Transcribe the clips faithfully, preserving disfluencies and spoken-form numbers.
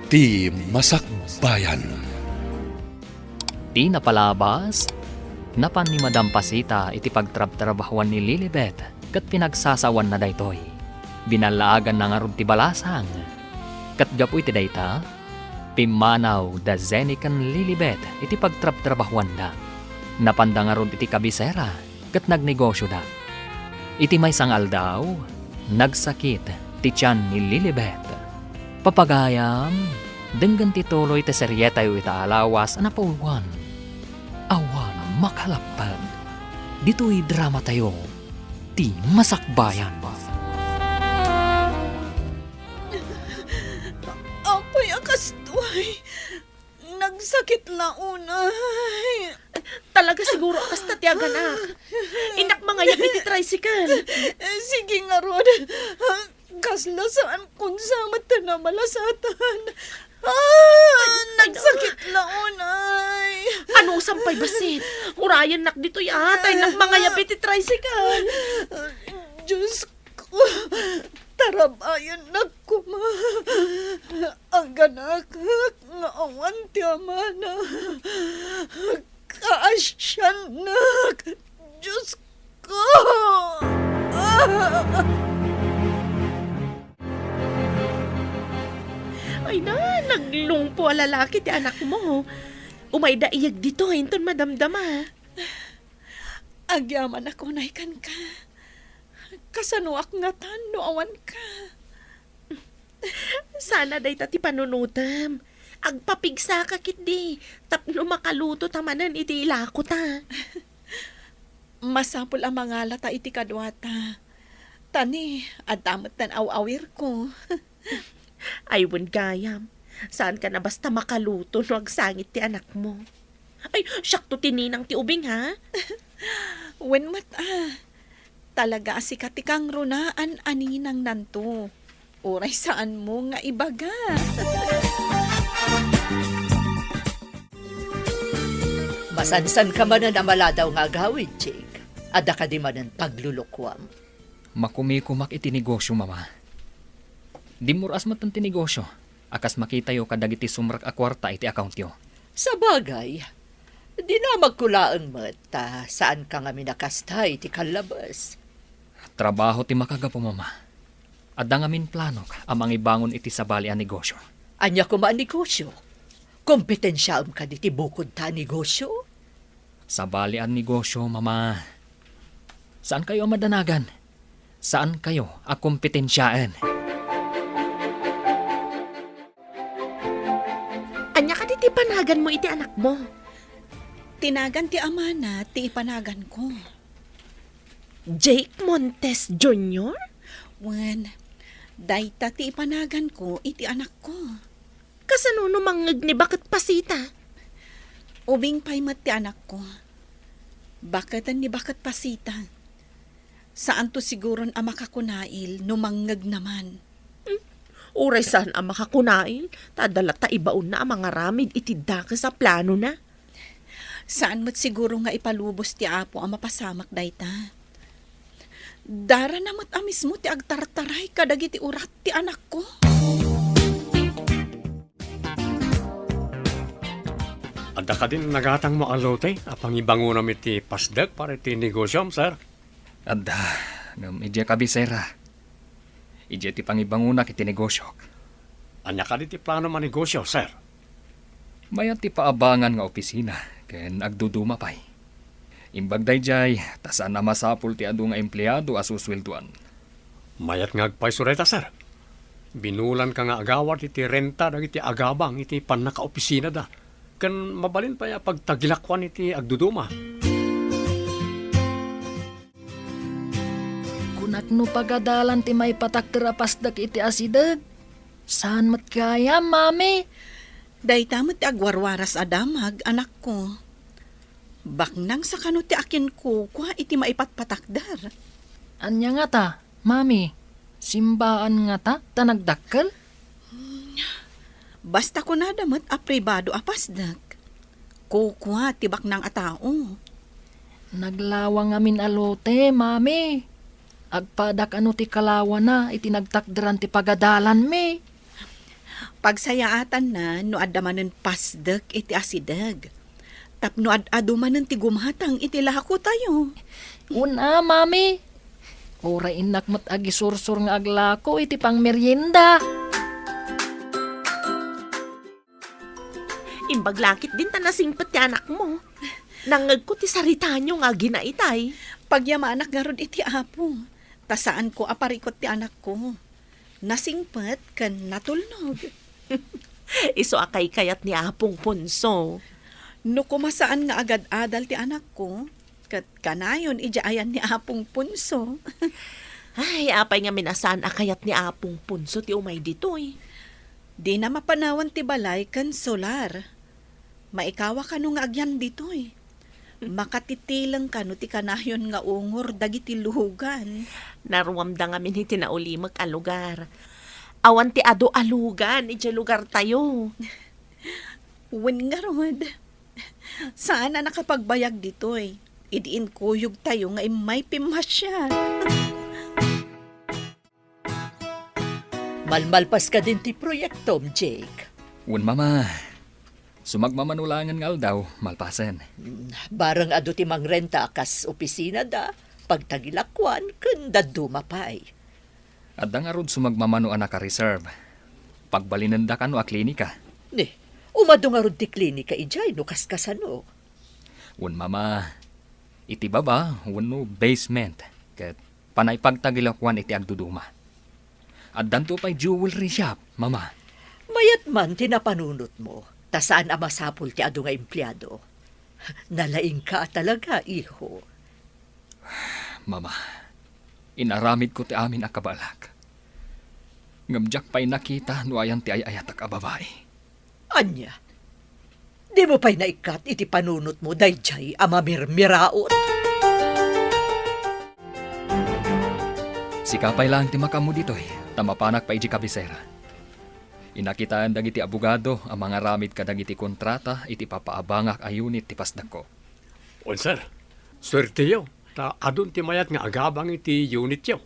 Ti Masakbayan. Ti napalabas, napan ni Madam Pasita iti pagtrabtrabahuan ni Lilibet ket pinagsasawanna daytoy. Binallaaganna ngarud ti balasang. Ket gapu iti dayta, pimmanaw da Zenny ken Lilibet iti pagtrabtrabahuanda. Napanda ngarud iti kabisera ket nagnegosioda. Iti maysa nga aldaw, nagsakit ti tian ni Lilibet. Papagayam, denggen ti tuloy ti serietayo ita a lawas a napauluan. Awan makalapad. Ditoy dramatayo, ti Masakbayan. Apay a kastoy? Nagsakit la unay. Talaga siguro a kasta ti aganak. Innak mangayab iti tricycle. Sige ngarud. Kasla saan kun sa met ti namalasatan. Ah, nagsakit la unay. Anusam pay bassit? Urayennak ditoy a, ta innak mangayab iti tricycle. Diyos ko, tarabayannak koma. Aganak nga awan ti amana. Kaasiannak. Diyos ko! Ay na, naglungpo a lalaki ti anakmo. Umayda iyeg ditoy inton madamdama. Agyamanak unay kenka. Kasanoak ngatan no awanka? Sana dayta ti panunotem. Agpapigsaka ketdi tapno makaluto ta manen iti ilako ta. Masapul a mangalata iti kaduata. Ta ni, adda met ti aw-awirko. Ay, wen gayam. Saanka na basta makaluto no agsangit ti anakmo. Ay, siakto ti ninang ti ubing, ha? Wen met, ah. Talaga a sika ti kangrunaan a ninangnanto. Uray saanmo nga ibaga. Masansan ka manen a maladaw nga agawid, Jake. Adda kadi manen paglulukuam? Makumikumak iti negosio, Mama. Dimmur-as met ti negosio a kas makitayo kadagiti sumrek a kuarta iti accountyo. Sabagay, dinamagko laeng met ta saanka ngamin a kasta iti kallabes. Trabaho ti makagapu, Mama. Adda ngamin planok a mangibangon iti sabali a negosio. Ania koma a negosio? Kompetensiaem kadi ti bukodta a negosio? Sabali a negosio, Mama. Saankayo a madanagan. Saankayo a kompetensiaen. Ania kadi ti panaganmo iti anakmo? Ti nagan ti amana ti ipanaganko. Jake Montes Junior? Wen, dayta ti ipanaganko iti anakko. Kasano no mangngeg ni baket Pasita? Ubing pay met ti anakko. Baketen ni baket Pasita. Saanto siguron a makakunail no mangngegna man. Hmm, uray saan a makakunail, ta adda latta ibaonna a mangaramid iti dakes a planona. Saan met siguro nga ipalubos ti Apo a mapasamak dayta. Darana met a mismo ti agtartaray kadagiti urat ti anakko. Adda kadin nagatangmo a lote a pangibangonam iti pasdek para iti negosiom, sir? Adda, ngem idiay kabisera. Idiay ti pangibangonak iti negosiok. Ania kadi ti planom a negosio, sir? Mayat ti paabangan nga opisina ken agduduma pay. Imbag daydiay, ta saan a masapul ti adu nga empleado a susueldoan. Mayat nga agpayso dayta, sir. Binulanka nga agawad iti renta dagiti agabang iti pannakaopisinada, ken mabalin pay a pagtagilakuan iti agduduma. Kunak no pagadalan ti maipatakder a pasdek iti asideg. Saan met gayam, Mami? Dayta met ti agwarwaras a damag, anakko. Baknang sa kano ti akinkukua iti maipatpatakder. Ania ngata, Mami? Simbaan ngata ta nagdakkel? Basta kunada met a pribado a pasdek. Kukua ti baknang a tao. Naglawa ngamin a lote, Mami. Agpadak ano ti kalawana iti nagtakderan ti pagadalanmi. Pagsayaatanna no adda manen pasdek iti asideg. Tapno ad-adu manen ti gumatang iti lakotayo. Una, Mami. Uray innak met agisursor nga aglako iti pangmerienda. Imbag la ketdin ta nasingpet ti anakmo. Nangngegko ti saritayo nga aginaitay. Pagyamanak ngarud iti Apo, ta saanko a parikut ti anakko. Nasingpet ken natulnog. Isu a kaykayat ni Apong Ponso. No koma saan nga agad-adal ti anakko, ket kanayon idiay ayan ni Apong Ponso. Ay, apay ngamin a saan a kayat ni Apong Ponso ti umay ditoy? Dina mapanawan ti balay ken solar. Maikawa kano nga agyan ditoy? Makatitileng kano ti kanayon nga ungor dagiti lugan? Naruamda ngamin iti naulimek a lugar. Awan ti adu a lugan idiay lugartayo. Wen ngarud, saan a nakapagbayag ditoy idi inkuyogtayo nga immay pimmasiar. Malmalpas kadin ti proyektom, Jake? Wen, Mama. Sumagmamano laengen nga aldaw, malpasen. Mm, bareng adu ti mangrenta a kas opisinada, pagtagilakoan, ken dadduma pay. Adda ngarud sumagmamano a naka-reserve. Pagbalinenda kano a klinika. Ni, umadu ngarud ti klinika idiay no kaskasano. Wen, Mama, iti baba wenno basement, ket panay pagtagilakoan iti agduduma. Addanto pay jewelry shop, Mama. Mayat man ti napanunotmo, ta saan a masapul ti adu nga empleado. Nalaingka a talaga, iho. Mama, inaramidko ti amin a kabaelak. Ngem diak pay nakita no ayan ti ay-ayatak a babai. Ania? Dimo pay naikkat iti panunotmo daydiay a mamirmiraot? Sika pay laeng ti makaammo ditoy, ta mapanak pay idiay kabisera. Inakitaen dagiti abogado a mangaramid kadagiti kontrata iti papaabangak a unit ti pasdekko. Wen, sir. Suerteyo, ta adun ti mayat nga agabang iti unityo.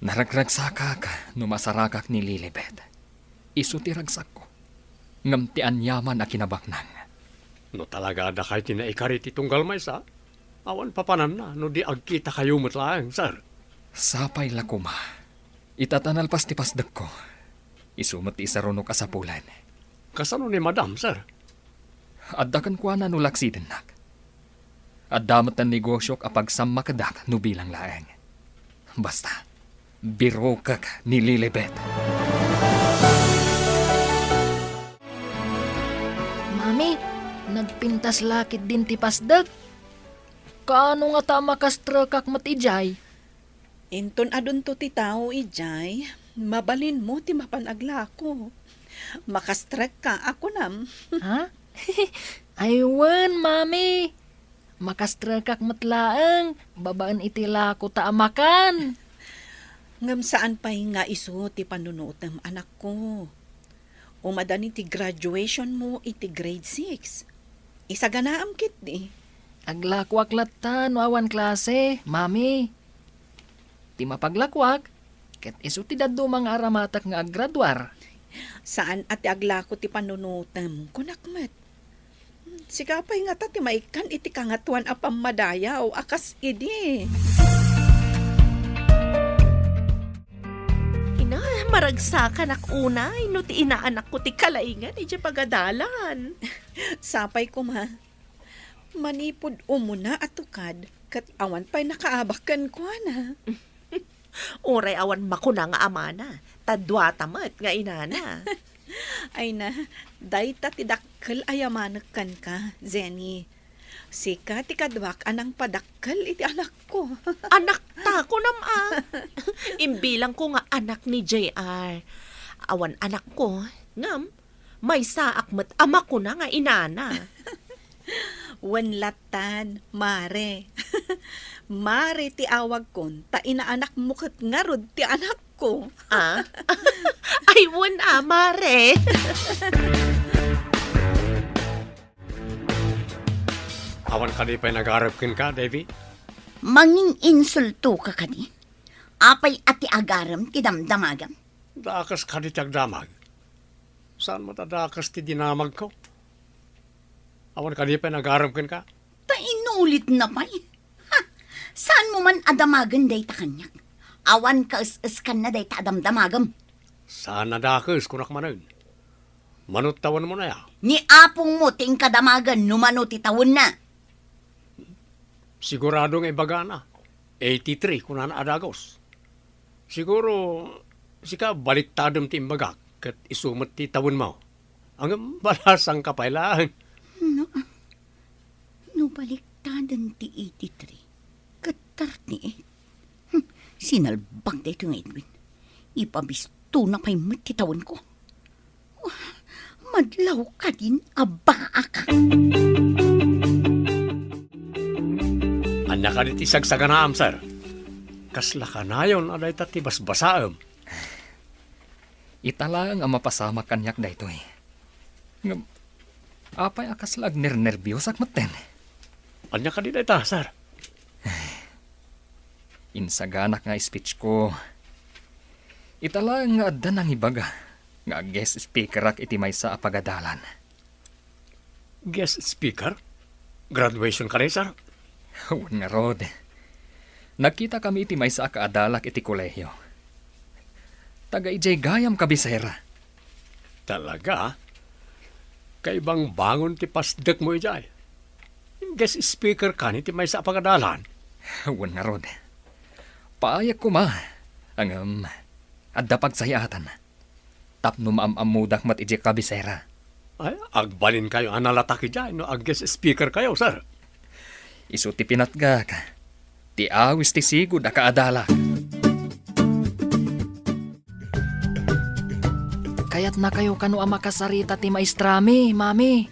Naragragsakak no masarakak ni Lilibet. Isu ti ragsakko, ngem ti aniaman a kinabaknang. No talaga dakay ti naikari ti tunggal maysa, awan papananna no di agkitakayo met laeng, sir. Sapay la koma. Ita ta nalpas ti pasdekko. Isu met ti isarunok a sapulen. Kasano ni Madam, sir? Adda kenkuana no laksidennak. Adda met ti negosiok a pagsammakedak no bilang laeng. Basta, birokek ni Lilibet. Mami, nagpintas la ketdin ti pasdek. Kaano ngata a makastrekak met idiay? Inton adunto ti tao idiay, mabalinmo ti mapan aglako. Makastrekka a kunam. Ha? Ay wen, Mami. Makastrekak met laeng, babaen iti lakota a makan. Ngem saan pay nga isu ti panunotem, anakko. Umadani ti graduationmo iti grade six. Isaganaam ketdi. Aglakoak latta no awan klase, Mami. Ti mapaglakoak, ket isu ti dadduma nga aramatek nga aggraduar. Saan a ti aglako ti panunotem, kunak met. Sika pay ngata ti maikkan iti Kangatoan a pammadayaw a kas idi. Ina, maragsakanak unay no ti inaanakko ti kalaingan idiay pagadalan. Sapay koma, manipud umuna a tukad ket awan pay nakaabak kenkuana. Uray awan makuna nga amana, ta duata met nga inana. Ay na, dayta ti dakkel a yamanek kenka, Jenny. Sika ti kaduak a nangpadakkel iti anakko. Anakta, kunam a. Imbilangko nga anak ni J R. Awan anakko, ngem maysaak met a makuna nga inana. Wen lattan, Mare. Mare ti awagkon, ta inaanakmo ket ngarud ti anakko. Ah? Ay, wen a, Mare. Awan kadi pay nagarem kenka, Davy? Mangin-insulto ka kadi? Apay a ti agarem ti damdamagam? Dakas kadi ti agdamag. Saan met a dakes ti dinamagko? Awan kadi pay nagaram kenka? Ta inulitna pay. Ha! Saanmo man a damagen dayta kaniak. Awan kaes-eskanna dayta a damdamagem. Saan a dakes, kunak manen. Mano ti tawenmon aya? Ni apongmo ti inka damagen no mano ti tawenna. Sigurado nga ibagana. Eighty-three, kunana a dagus. Siguro, sika baliktadem ti imbagak, ket isu met ti tawenmo. Ngem balasangka pay laeng. No, no baliktaden ti eighty-three, ket thirty-eight. Hmm, sinalbag daytoy nga Edwin. Ipabistona pay met ti tawenko. Madlaw kadin a baaka. Ania kadi ti sagsaganaam, sir? Kasla kanayon a dayta ti basbasaem. Ita laeng a mapasamak kaniak daytoy. Ngem, apay a kasla agnernerbiosak metten? Ania kadi dayta, sir? Insaganak nga speech ko. Ita laeng nga adda nangibaga nga guest speakerak iti maysa a pagadalan. Guest speaker? Graduation kadi, sir? Wen ngarud. Nagkitakami iti maysa a kaadalak iti kolehio. Taga idiay gayam kabisera. Talaga? Kaibangbangon ti pasdekmo idiay. Guest speaker kani ti maysa a pagadalan? Wen ngarud. Paayak koma. Ngem, adda pagsayatan. Tapno maam-ammodak met idiay kabisera. Ay, agbalinkayo a nalatak idiay no ag-guest speaker kayo, sir. Isu ti pinatgak. Ti awis ti sigud a kaadalak. Kayatnakayo kano a makasarita ti maestrami, Mami?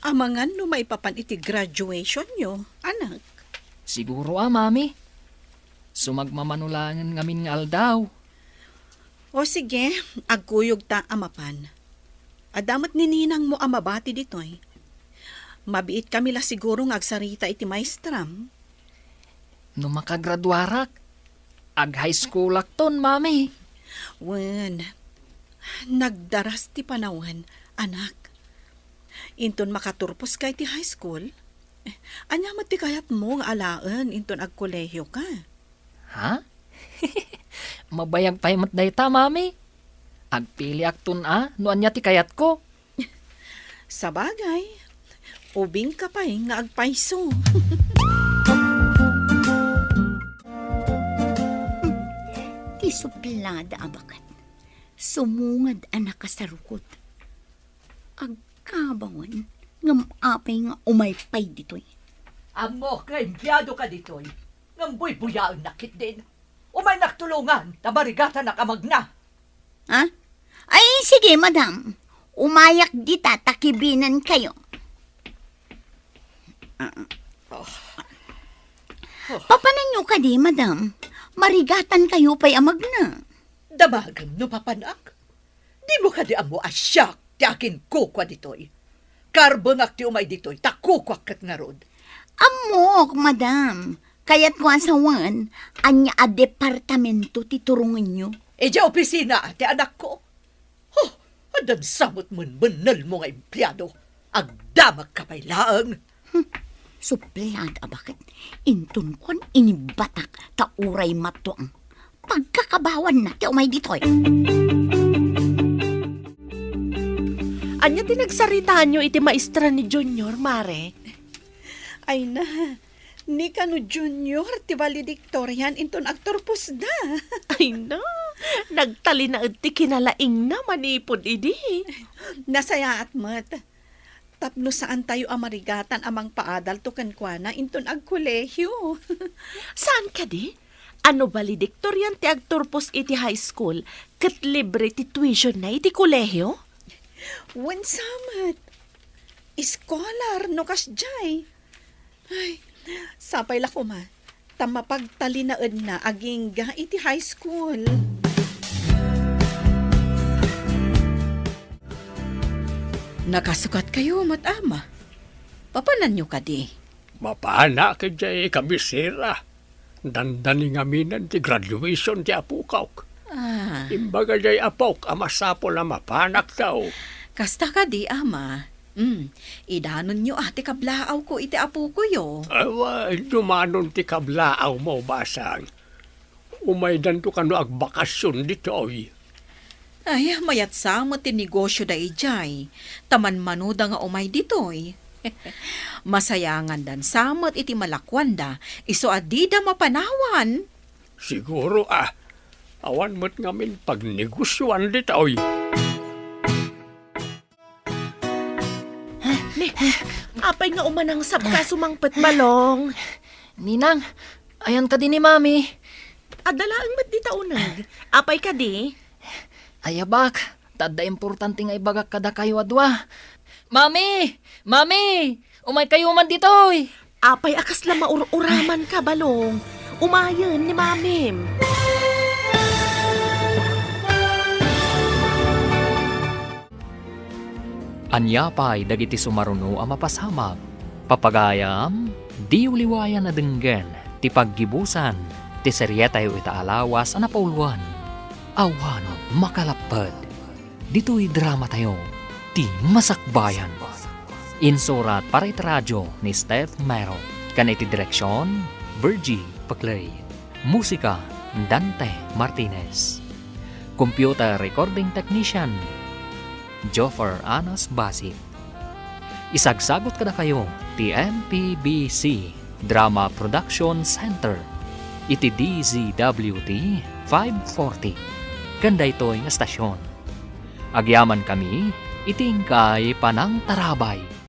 Amangan no maipapan iti graduationyo, anak. Siguro a, Mami. Sumagmamano laengen ngamin nga aldaw. O sige, agkuyogta a mapan. Adda met ni ninangmo a mabati ditoy. Mabiitkami la siguro nga agsarita iti maestram. No makagraduarak, ag-high schoolakton, Mami. Wen, nagdaras ti panawen, anak. Inton makaturposka iti high school, ania met ti kayatmo nga alaen inton agkolehioka? Ha? Mabayag pay met dayta, Mami. Agpiliakton a no ania ti kayatko. Sabagay, ubingka pay nga agpayso. Ti suplada a baket, sumungad a nakasarukot. Agkabawan, ngem apay nga umay pay ditoy? Ammok nga empleadoka ditoy, ngem buybuyaennak ketdin. Umaynak tulongan, ta marigatanak a magna. Ha? Ay, sige, madam. Umayak dita ta kibinenkayo. Ah. Oh. Oh. Papananyo kadi, madam? Marigatankayo pay a magna. Damagem no papanak? Dimo kadi ammo a siak ti akinkukua ditoy? Karbengak ti umay ditoy, ta kukuak ket ngarud. Ammok, madam. Kayatko a sawen, ania a departamento ti turongenyo? Idiay opisina ti anakko. Huh, addan sa met menmenelmo nga empleado. Agdamagka pay laeng. Hmm, suplada a baket. Inton kuan inibatak ta uray matuang. Pagkakabawanna ti umay ditoy. Ania ti nagsaritaanyo iti maestra ni Junior, Mare? Ay na, ni kano Junior ti valedictorian inton agturposda. Ay na, nagtalinaed ti kinalaingna manipud idi. Nasayaat met. Tapno saantayo a marigatan a mangpaadalto kenkuana inton agkolehio. Saan kadi? A no valedictorian ti agturpos iti high school, ket libre ti tuitionna iti kolehio? Wen sa met. Scholar no kasdiay. Ay, sapay la koma ta mapagtalinaedna agingga iti high school. Nakasukatkayo met, Ama. Papananyo kadi? Mapanak idiay kabisera. Dandani ngaminen ti graduation ti apokak. Ah. Imbaga jay apok a masapul a mapanakto. Kasta kadi, Ama. Hmm, idanonyo a ti kablaawko iti apokoyo. Awa, dumanon ti kablaawmo, Basang. Umaydanto kano agbakasyon ditoy. Ay, mayat sa met ti negosyo da idiay. Ta manmanoda nga umay ditoy. Masayangandan sa met iti malakuanda, isu a dida mapanawan. Siguro, ah. Awan met ngamin pagnegosioan ditoy. Ne, apay nga umanangsapka sumangpet, Balong? Ninang, ayan kadi ni Mami? Adda laeng met dita uneg. Apay kadi? Ayabak, ta adda importante nga ibagak kadakayo a dua. Mami! Mami! Umaykayo man ditoy! Apay a kasla maur-uramanka, Balong? Umayen ni Mamim. Ania pay dagiti sumaruno a mapasamak? Papagayam, diyo liwayan a denggen ti paggibusan ti serietayo ita a lawas a napauluan, Awan Makalapped. Ditoy dramatayo, ti Masakbayan. Insurat para iti radio ni Steph Mero, ken iti direksion, Virgie Paclay. Musika, Dante Martinez. Computer recording technician, Joffer Anas Basit. Isagsagut kadakayo ti M P B C Drama Production Center iti D Z W T five forty ken daytoy nga stasyon. Agyamankami iti inkay panangtarabay.